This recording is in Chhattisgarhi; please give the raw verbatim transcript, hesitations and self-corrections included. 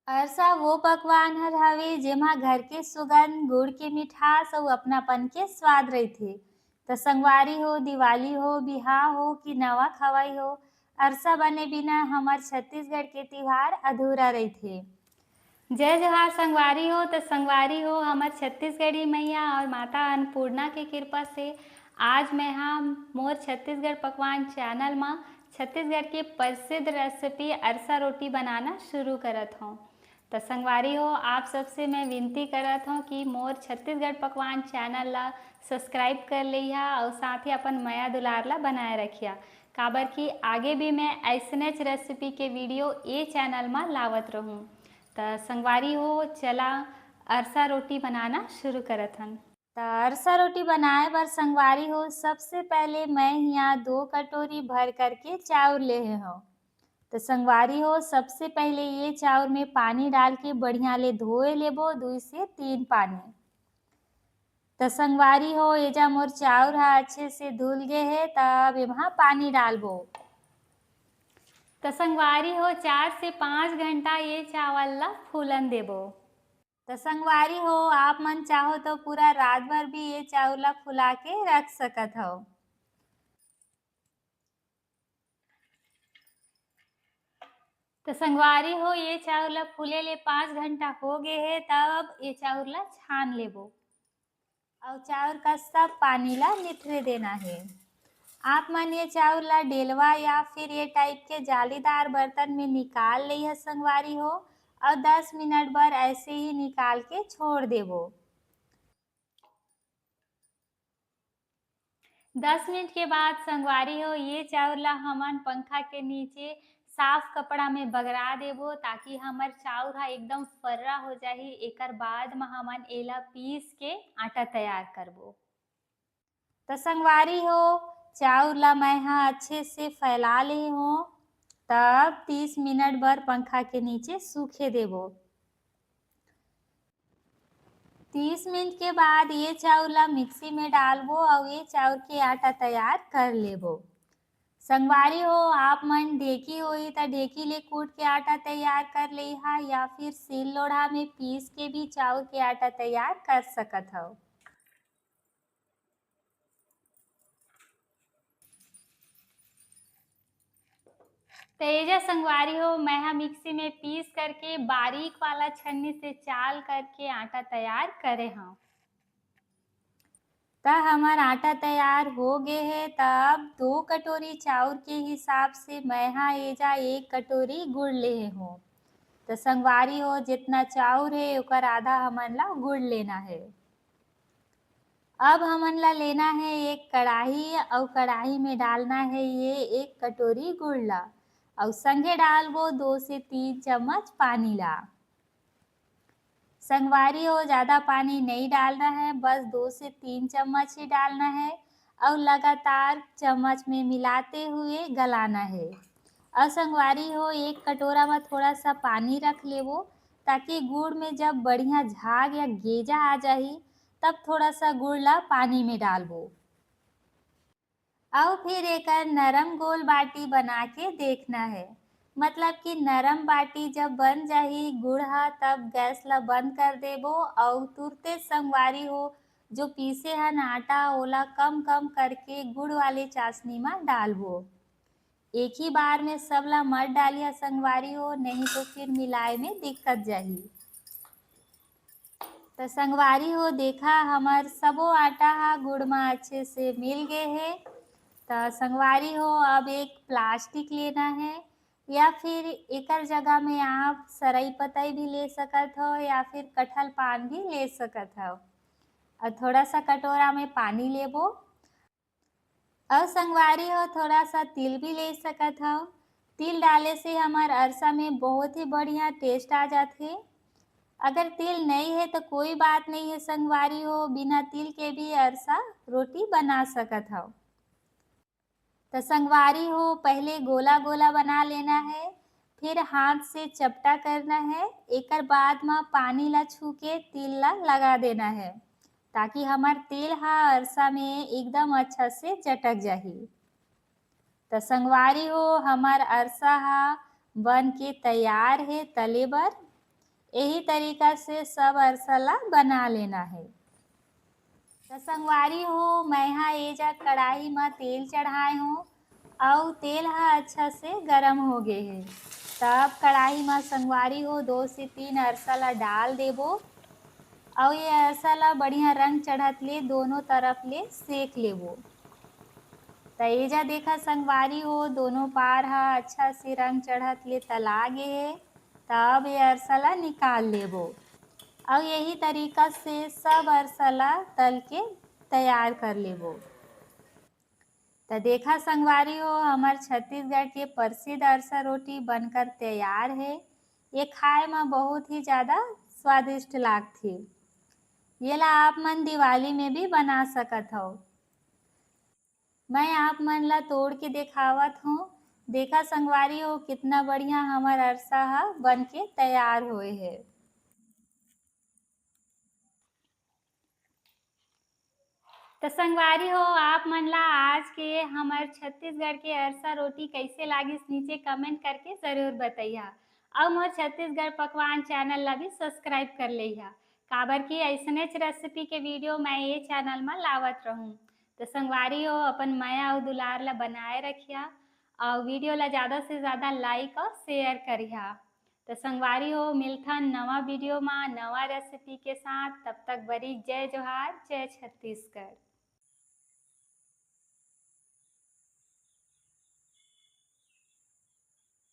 अरसा वो पकवान हर हवे, जेमा घर के सुगंध, गुड़ के मिठास अउ अपनापन के स्वाद रहिथे। त संगवारी हो, दिवाली हो, बिहाव हो कि नवा खवाई हो, अरसा बने बिना हमर छत्तीसगढ़ के तिहार अधूरा रहिथे। जय जोहार संगवारी हो। त संगवारी हो, हमर छत्तीसगढ़ी मैया और माता अन्नपूर्णा के कृपा से आज मैं हा मोर छत्तीसगढ़ पकवान चैनल मा छत्तीसगढ़ के प्रसिद्ध रेसिपी अरसा रोटी बनाना शुरू करत हौं। त संगवारी हो, आप सबसे मैं विनती करत हौं कि मोर छत्तीसगढ़ पकवान चैनल ला सब्सक्राइब कर लेइहा और साथ ही अपन मया दुलार ला बनाए रखिया, काबर कि आगे भी मैं ऐसनेच रेसिपी के वीडियो ये चैनल मा लावत रहूं। त संगवारी हो, चला अरसा रोटी बनाना शुरू करत हन। त अरसा रोटी बनाए बर संगवारी हो, सबसे पहले मैं हिया दो कटोरी भर करके चाउर लेहे हौं। त संगवारी हो, सबसे पहले ये चाउर में पानी डाल के बढ़िया ले धोए लेबो, दुई से तीन पानी। त संगवारी हो, एजा मोर चाउर हा अच्छे से धुल गे हे, त अब एमा पानी डालबो। त संगवारी हो, चार से पाँच घंटा ये चावल ला फूलन देबो। त संगवारी हो, आप मन चाहो तो पूरा रात भर भी ये चाउर ला फुला के रख सकत हव। त संगवारी हो, ये चाउर ला फूले ले पाँच घंटा हो गे हे, तब ये चाउर ला छान लेबो। अउ चाउर का सब पानी ला निथरे देना हे। आप मन ये चाउर ला डेलवा या फिर ये टाइप के जालीदार बर्तन में निकाल लेइहा संगवारी हो, अउ दस मिनट बर ऐसे ही निकाल के छोड़ देबो। दस मिनट के बाद संगवारी हो, ये चाउर ला हमन पंखा के नीचे साफ कपड़ा में बगरा देबो, ताकि हमर चाउर हा एकदम फर्रा हो जाही। एकर बाद म हमन एला पीस के आटा तैयार करबो। त संगवारी हो, चाउर ला मैं हा अच्छे से फैला ले हों, तब तीस मिनट बर पंखा के नीचे सूखे देबो। तीस मिनट के बाद ये चाउर ला मिक्सी में डालबो अउ ये चाउर के आटा तैयार कर लेबो। संगवारी हो, आप मन ढेकी होही त ढेकी ले कूट के आटा तैयार कर लेहा, या फिर सील लोढ़ा में पीस के भी चाउर के आटा तैयार कर सकत हव। त एजा संगवारी हो, मैं हा मिक्सी में पीस करके बारीक वाला छन्नी से चाल करके आटा तैयार करे हव। त हमर आटा तैयार हो गे हे। त अब दो कटोरी चाउर के हिसाब से मैं हा एजा एक कटोरी गुड़ लेहे हों। त संगवारी हो, जितना चाउर हे, ओकर आधा हमन ला गुड़ लेना हे। अब हमन ला लेना हे एक कढ़ाई, अउ कढ़ाई में डालना हे ये एक कटोरी गुड़ ला, अउ संगे डालबो दो से तीन चम्मच पानी ला। संगवारी हो, ज्यादा पानी नहीं डालना है, बस दो से तीन चम्मच ही डालना है और लगातार चम्मच में मिलाते हुए गलाना है। और संगवारी हो, एक कटोरा में थोड़ा सा पानी रख लेबो, ताकि गुड़ में जब बढ़िया झाग या गेजा आ जाही, तब थोड़ा सा गुड़ ला पानी में डालबो। अउ फिर एकर नरम गोल बाटी बना के देखना है। मतलब कि नरम बाटी जब बन जाही गुड़ ह, तब गैस ला बंद कर देबो अउ तुरते संगवारी हो, जो पीसे हन आटा, ओला कम कम करके गुड़ वाले चाशनी मा डालबो। एक ही बार में सब ला मत डालिया संगवारी हो, नहीं तो फिर मिलाए में दिक्कत जाही। त संगवारी हो, देखा, हमर सबो आटा हा गुड़ मा अच्छे से मिल गे हे। त संगवारी हो, अब एक प्लास्टिक लेना है, या फिर एकर जगह में आप सरई पतई भी ले सकत हो, या फिर कटहल पान भी ले सकत हो। और थोड़ा सा कटोरा में पानी लेबो। अउ संगवारी हो, थोड़ा सा तिल भी ले सकत हव। तिल डाले से हमर अरसा में बहुत ही बढ़िया टेस्ट आ जाथे। अगर तिल नहीं है तो कोई बात नहीं है संगवारी हो, बिना तिल के भी अरसा रोटी बना सकत हव। त संगवारी हो, पहले गोला गोला बना लेना है, फिर हाथ से चपटा करना है। एकर बाद म पानी ला छू के तिल ला लगा देना है, ताकि हमर तिल हा अरसा में एकदम अच्छा से चटक जाही। त संगवारी हो, हमर अरसा हा बन के तैयार हे तले बर। यही तरीका से सब अरसा ला बना लेना है। त संगवारी हो, मैं हा ए जग कढ़ाई म तेल चढ़ाए हूँ, अउ तेल ह अच्छा से गरम हो गे हे। तब कढ़ाई म संगवारी हो, दो से तीन अरसा ला डाल देबो, अउ ये अरसा ला बढ़िया रंग चढ़त ले दोनों तरफ ले सेक लेबो। त एजा देखा संगवारी हो, दोनों पार ह अच्छा से रंग चढ़त ले तला गे हे। तब ये अरसा ला निकाल लेबो, अउ यही तरीका से सब अरसा ला तल के तैयार कर लेबो। त देखा संगवारी हो, हमर छत्तीसगढ़ के प्रसिद्ध अरसा रोटी बनकर तैयार हे। ये खाए म बहुत ही ज्यादा स्वादिष्ट लागथे। येला आप मन दिवाली में भी बना सकत हव। मैं आप मन ला तोड़ के देखावत हूँ। देखा संगवारी हो, कितना बढ़िया हमर अरसा ह बन के तैयार होए हे। त संगवारी हो, आप मन ला आज के हमर छत्तीसगढ़ के अरसा रोटी कैसे लागिस, नीचे कमेंट करके जरूर बतैया। अउ मोर छत्तीसगढ़ पकवान चैनल ला भी सब्सक्राइब कर लेहा, काबर कि ऐसनेच रेसिपी के वीडियो मैं ये चैनल म लावत रहूँ। त संगवारी हो, अपन मया अउ दुलार ला बनाए रखिया, अउ वीडियो ला ज्यादा से ज्यादा लाइक अउ शेयर करिहा। त संगवारी हो, मिलथन नवा वीडियो म नवा रेसिपी के साथ। तब तक बरी जय जोहार, जय छत्तीसगढ़।